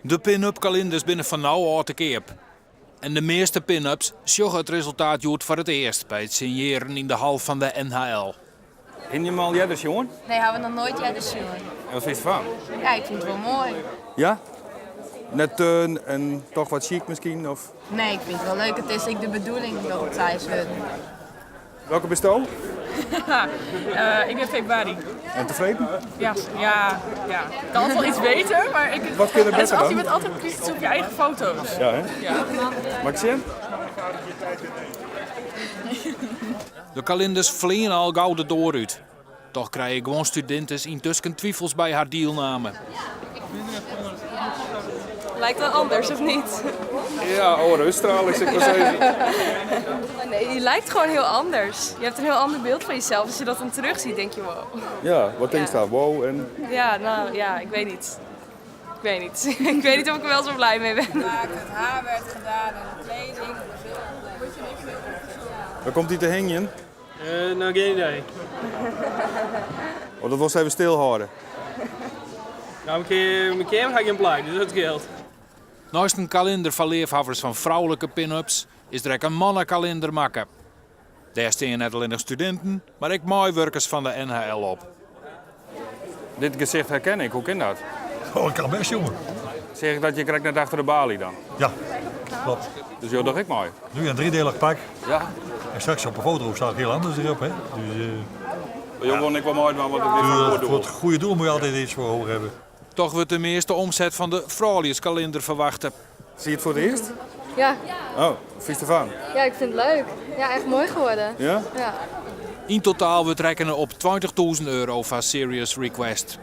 De pin-up kalinders binne fan no ôf te keap. En de measte pin-ups sjogge it resultaat hjoed foar it earst by it sinjearen yn de hal fan de NHL. Hiene jim al earder sjoen? Nee, hawwe we noch noait earder sjoen. En wat fynst derfan? Ja, ik fyn it wol moai. Ja? Net te en toch wat sjyk miskien? Of? Nee, ik fyn it wol leuk. It is ek de bedoeling dat it sa is wurden. Welke bisto? Ik bin februari. En tefreden? Ja, ja, ja. Kan altijd wel iets beter, maar ik, Wat kin der het is better altijd, dan? je bent altijd kritisch op je eigen foto's. Ja, hè? Ja. Mag ik sjen? De kalinders fleane al gau de doar út. Toch krije guon studintes yntusken twifels by har dielname. Lijkt wel anders, of niet? Ja, oare útstraling, sil ik mar sizze. Nee, je lijkt gewoon heel anders. Je hebt een heel ander beeld van jezelf. Als je dat dan terugziet, denk je wow. Ja, wat tinkst dan? Wow en... Ja, nou ja, ik weet niet. Ik weet niet. Ik weet niet of ik er wel zo blij mee ben. Het haar werd gedaan en de kleding. Waar komt die te hingjen? Nou, geen idee. Oh, dat wolst even stilhâlde. Nou, mijn kamer ha ik gjin plak, dus dat skeelt. Neist in kalinder foar leafhawwers fan froulike pin-ups is der ek in mannekalinder makke. Dêr stean net allinnich studinten, mar ek meiwurkers fan de NHL op. Dit gesicht herken ik, hoe kin dat? Oh, dat kan best, jongen. Seach ik dat je krekt net achter de baly dan? Ja, klopt. Dus jo dogge ek mei? Nu een driedelig pak. Ja. En straks op een foto staat heel anders erop. Hè? Dus, Jo wolle ek wol meidwaan, want it is foar it goede doel. Voor het goede doel moet je altijd iets voor ogen hebben. Toch wurdt de measte omset fan de frouljuskalinder ferwachte. Zie je het voor het eerst? Ja. Oh, fynst derfan? Ja, ik vind het leuk. Ja, echt mooi geworden. Ja? Ja. Yn totaal wurdt rekkene op 20.000 euro foar Serious Request.